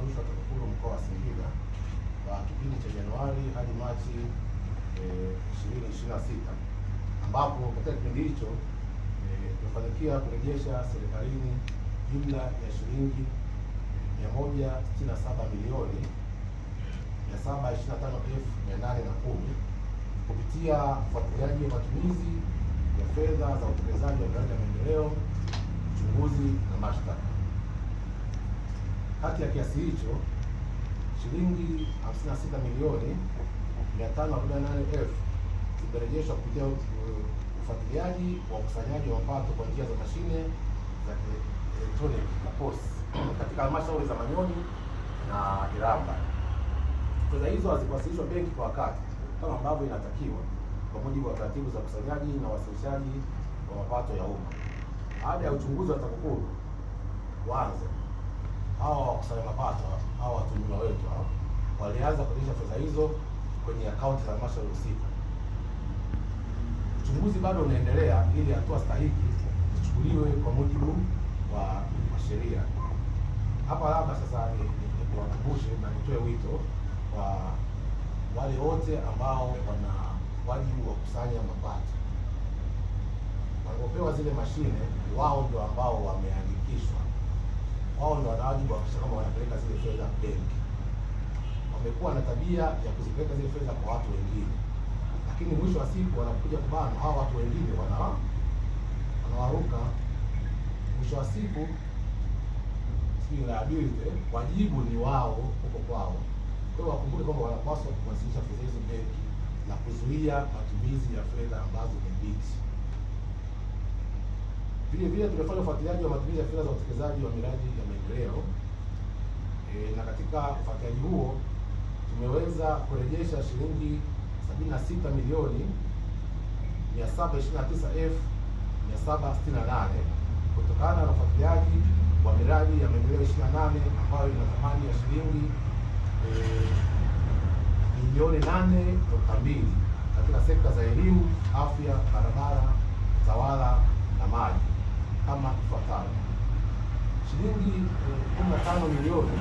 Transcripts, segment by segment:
Rushwa TAKUKURU mkoa wa Singida kwa kipindi cha Januari hadi Machi 2026 ambapo katika kipindi hicho tumefanikiwa kurejesha serikalini jumla ya shilingi 167 milioni 725,810 kupitia ufuatiliaji wa matumizi ya fedha za utekelezaji wa miradi ya maendeleo, uchunguzi na mashtaka. Kati ya kiasi hicho shilingi 56 milioni 548,000 zimerejeshwa kupitia ufuatiliaji wa ukusanyaji wa mapato kwa njia za mashine za kielektroniki na POS katika halmashauri za Manyoni na Iramba. Fedha hizo hazikuwasilishwa benki kwa wakati kama ambavyo inatakiwa kwa mujibu wa taratibu za ukusanyaji na uwasilishaji wa mapato ya umma. Baada ya uchunguzi wa TAKUKURU kuanza, hawa wakusanya mapato hawa watuhumiwa wetu hawa walianza kurejesha fedha hizo kwenye akaunti za halmashauri husika. Uchunguzi bado unaendelea ili hatua stahiki zichukuliwe kwa mujibu wa sheria. Hapa labda sasa niwakumbushe na nitoe wito kwa wale wote ambao wana wajibu wa kukusanya mapato, wanapopewa zile mashine, wao ndio ambao wameandikishwa, wao ndio wana wajibu wa kuhakikisha kama wanapeleka zile fedha benki. Wamekuwa na tabia ya kuzipeleka zile fedha kwa watu wengine, lakini mwisho wa siku wanakuja kubanwa, hawa watu wengine wanawaruka. Mwisho wa siku sijui liability, wajibu ni wao huko kwao. Kwa hiyo wakumbuke kwamba wanapaswa kuwasilisha fedha hizo benki na kuzuia matumizi ya fedha ambazo ni mbichi. Vile vile tumefanya ufuatiliaji wa matumizi ya fedha za utekelezaji wa miradi ya maendeleo na katika ufuatiliaji huo tumeweza kurejesha shilingi 76 milioni 729,768 kutokana na ufuatiliaji wa miradi ya maendeleo 28 ambayo ina thamani ya shilingi bilioni 8.2 katika sekta za elimu, afya, barabara, tawala na maji kama ifuatavyo: shilingi 15 milioni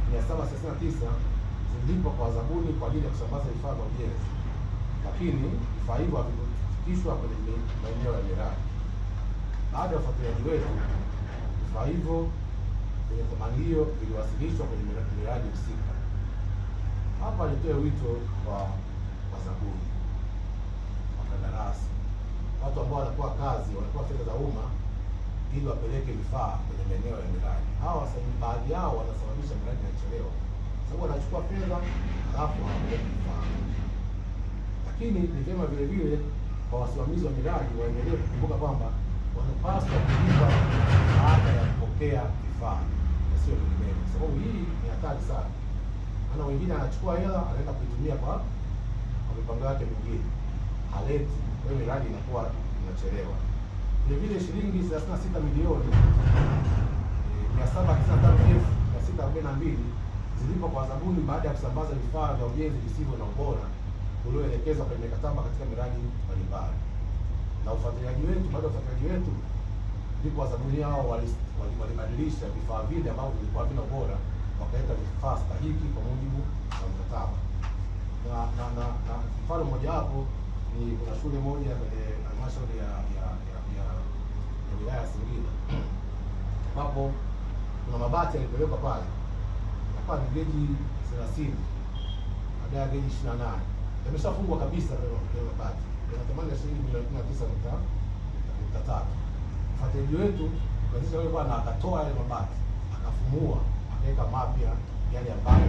620,739 zililipwa kwa wazabuni kwa ajili ya kusambaza vifaa vya ujenzi, lakini vifaa hivyo havikufikishwa kwenye maeneo ya miradi. Baada ya ufuatiliaji wetu, vifaa hivyo vyenye thamani hiyo viliwasilishwa kwenye miradi husika. Hapa nitoe wito kwa wazabuni, wakandarasi, watu ambao wanapewa kazi, wanapewa fedha za umma ili wapeleke vifaa kwenye maeneo ya miradi. Hawa baadhi yao wanasababisha miradi inachelewa, sababu wanachukua fedha halafu hawapeleki vifaa. Lakini ni vyema vile vile kwa wasimamizi wa miradi waendelee kukumbuka kwamba wanapaswa kulipa baada ya kupokea vifaa na sio vinginevyo, kwa sababu hii ni hatari sana. Maana wengine anachukua hela anaenda kuitumia kwa mipango yake mingine, haleti, kwa hiyo miradi inakuwa inachelewa. Vile vile shilingi 36 milioni 795,642 zilipwa kwa zabuni baada ya kusambaza vifaa vya ujenzi visivyo na ubora ulioelekezwa kwenye mikataba katika miradi mbalimbali. Na ufuatiliaji wetu, baada ya ufuatiliaji wetu, ndipo wazabuni hao walibadilisha vifaa vile ambavyo vilikuwa havina ubora, wakaleta vifaa stahiki kwa mujibu wa mkataba. Na mfano mmoja wapo ni kuna shule moja kwenye halmashauri ya wilaya ya Singida ambapo kuna mabati yalipelekwa pale yakawa ni geji 30 baadaye ya geji 28 yameshafungwa kabisa yale mabati, yana thamani ya shilingi milioni 19.3. Mfuatiliaji wetu kuanzisha yule bwana akatoa yale mabati akafumua akaweka mapya yale ambayo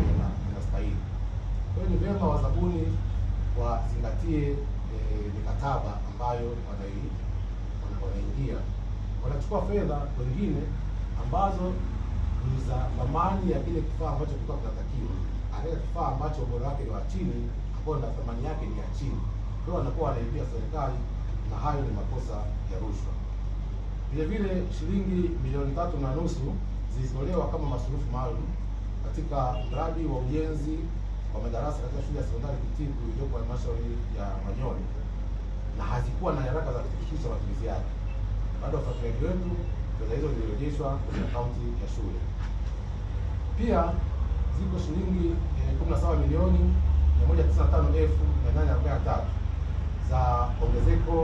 yanastahili. Kwa hiyo ni vyema wazabuni wazingatie mikataba ambayo wanaingia. Wanachukua fedha wengine ambazo ni za thamani ya kile kifaa ambacho kilikuwa kinatakiwa, anaweka kifaa ambacho ubora wake ni wa chini, ambao na thamani yake ni ya chini. Kwa hiyo wanakuwa wanaibia serikali, na hayo ni makosa ya rushwa. Vile vile shilingi milioni 3.5 zilitolewa kama masurufu maalum katika mradi wa ujenzi wa madarasa katika shule ya sekondari Kitigu iliyopo halmashauri ya Manyoni na hazikuwa na nyaraka za kuthibitisha matumizi yake. Baada ya ufuatiliaji wetu, Fedha hizo zilirejeshwa kwenye akaunti ya shule. Pia ziko shilingi 17 milioni 195,843 za ongezeko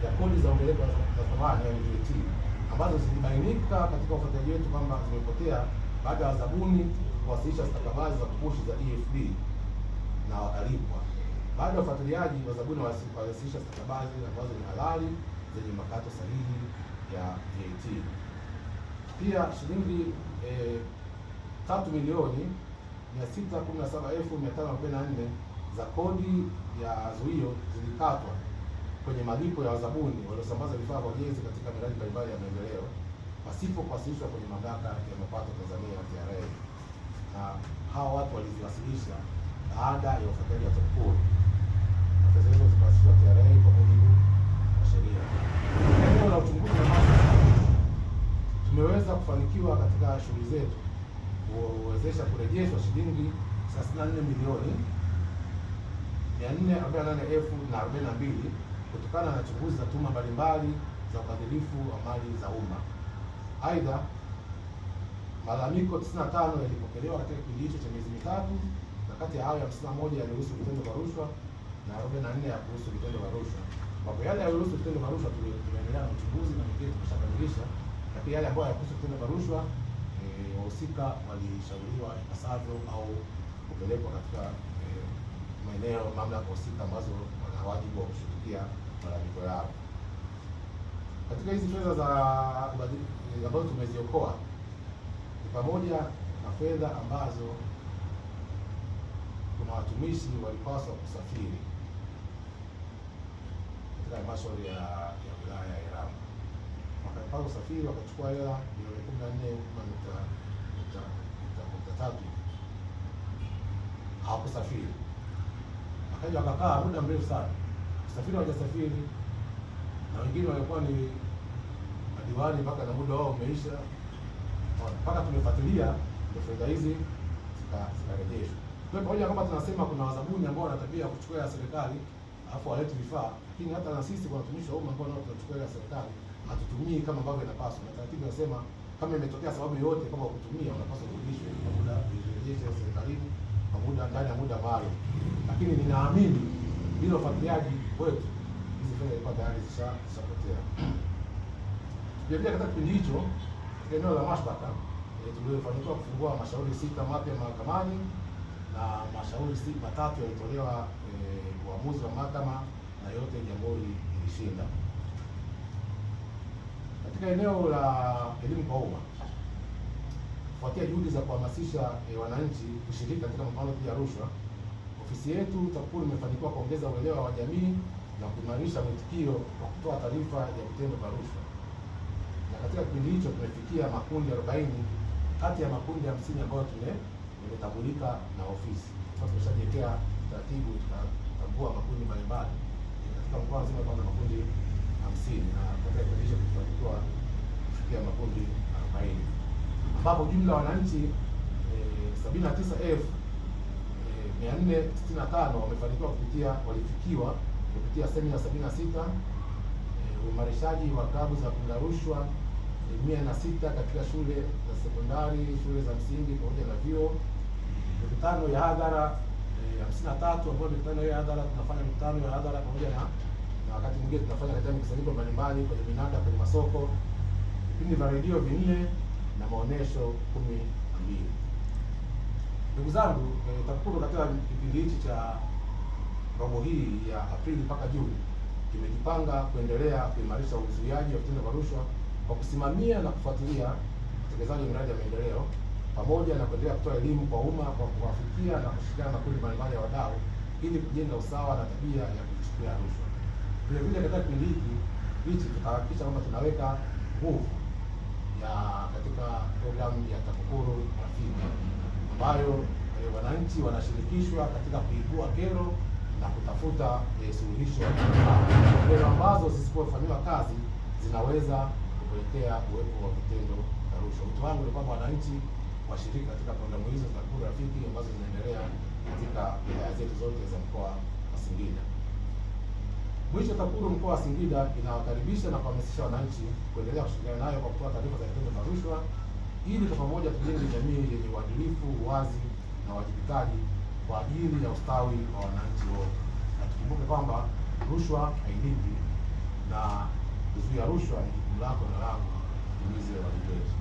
ya kodi za ongezeko za thamani, yani VAT, ambazo zilibainika katika ufuatiliaji wetu kwamba zimepotea baada ya wazabuni kuwasilisha stakabadhi za kugushi za EFD na wakalipwa. Baada ya ufuatiliaji, wazabuni waliwasilisha stakabadhi ambazo ni halali zenye makato sahihi ya VAT. Pia shilingi 3 milioni 617,544 za kodi ya zuio zilikatwa kwenye malipo ya wazabuni waliosambaza vifaa vya ujenzi katika miradi mbalimbali ya maendeleo pasipo kuwasilishwa kwenye Mamlaka ya Mapato Tanzania TRA, na hawa watu waliziwasilisha baada ya ufuatiliaji wa TAKUKURU na fedha hizo zikawasilishwa TRA kwa mujibu wa sheria. Eneo la uchunguzi na mashtaka, tumeweza kufanikiwa katika shughuli zetu kuwezesha kurejeshwa shilingi 34 milioni 448,042 kutokana na chunguzi za tuhuma mbalimbali za ubadhirifu wa mali za umma. Aidha, malalamiko 95 yalipokelewa katika kipindi hicho cha miezi mitatu, na kati ya hayo 51 yalihusu vitendo vya rushwa na 44 ya kuhusu vitendo vya rushwa. Ambapo yale yaliyohusu vitendo vya rushwa tunaendelea na uchunguzi na mengine tumeshakamilisha, lakini yale ambayo hayakuhusu vitendo vya rushwa wahusika walishauriwa ipasavyo au kupelekwa katika maeneo mamlaka husika ambazo wana wajibu wa kushughulikia malalamiko yao. Katika hizi fedha za ambazo tumeziokoa ni pamoja na fedha ambazo kuna watumishi walipaswa kusafiri katika halmashauri ya wilaya ya Iramba, wakapaswa kusafiri wakachukua hela milioni 14.3, hawakusafiri. Wakaja wakakaa muda mrefu sana, kusafiri hawajasafiri, na wengine walikuwa ni madiwani mpaka na muda wao umeisha, mpaka tumefuatilia ndio fedha hizi zikarejeshwa. Kwa hiyo pamoja kwamba tunasema kuna wazabuni ambao wana tabia ya kuchukua ya serikali alafu waleti vifaa, lakini hata na sisi kwa watumishi wa umma ambao nao tunachukua ya serikali hatutumii kama ambavyo inapaswa, na taratibu inasema kama imetokea sababu yoyote kama kutumia unapaswa kurudishwe kwa muda, uirejeshe serikalini kwa muda, ndani ya muda maalum. Lakini ninaamini bila ufuatiliaji wetu hizi fedha zilikuwa tayari zishapotea. Vile vile katika kipindi hicho katika eneo la mashtaka tulifanikiwa kufungua mashauri 6 mapya mahakamani na mashauri 3 yalitolewa uamuzi wa mahakama na yote jamhuri ilishinda. Katika eneo la elimu kwa umma, kufuatia juhudi za kuhamasisha wananchi kushiriki katika mapambano dhidi ya rushwa, ofisi yetu TAKUKURU imefanikiwa kuongeza uelewa wa jamii na kuimarisha mwitikio wa kutoa taarifa ya vitendo vya rushwa, na katika kipindi hicho tumefikia makundi 40 kati ya makundi 50 ambayo yametambulika na ofisi. Sasa tumeshajiwekea taratibu, tukatambua makundi mbalimbali katika mkoa mzima kuna makundi 50 na katika kipindi hicho tulifanikiwa kufikia makundi 40, ambapo jumla wananchi 79,465 wamefanikiwa walifikiwa kupitia semina 76, uimarishaji wa klabu za kupinga rushwa 106 katika shule za sekondari, shule za msingi pamoja na vyuo, mikutano ya hadhara 53, ambayo mikutano ya hadhara tunafanya mikutano ya hadhara pamoja na wakati mwingine tunafanya katika mikusanyiko mbalimbali kwenye minada, kwenye masoko, vipindi vya redio 4 na maonesho 12. Ndugu zangu, TAKUKURU katika kipindi hichi cha robo hii ya Aprili mpaka Juni imejipanga kuendelea kuimarisha uzuiaji wa vitendo vya rushwa kwa kusimamia na kufuatilia utekelezaji wa miradi ya maendeleo pamoja na kuendelea kutoa elimu kwa umma kwa kuwafikia na kushirikiana na makundi mbalimbali ya wadau ili kujenga usawa na tabia ya kuchukia rushwa. Vile vile katika kipindi hichi tutahakikisha kwamba tunaweka nguvu ya katika programu ya TAKUKURU Rafiki ambayo wananchi wanashirikishwa katika kuibua kero na kutafuta suluhisho, kero ambazo zisipofanyiwa kazi zinaweza kupelekea uwepo wa vitendo vya rushwa. Wito wangu ni kwamba wananchi washiriki katika programu hizo za TAKUKURU Rafiki ambazo zinaendelea katika wilaya zetu zote za mkoa wa Singida. Mwisho, TAKUKURU mkoa wa Singida inawakaribisha na kuhamasisha wananchi kuendelea kushirikiana nayo kwa kutoa taarifa za vitendo vya rushwa ili kwa pamoja tujenge jamii yenye uadilifu, uwazi na uwajibikaji kwa ajili ya ustawi wa wananchi wote. Na tukumbuke kwamba rushwa hailipi na kuzuia rushwa ni jukumu lako na langu, tutimize wajibu wetu.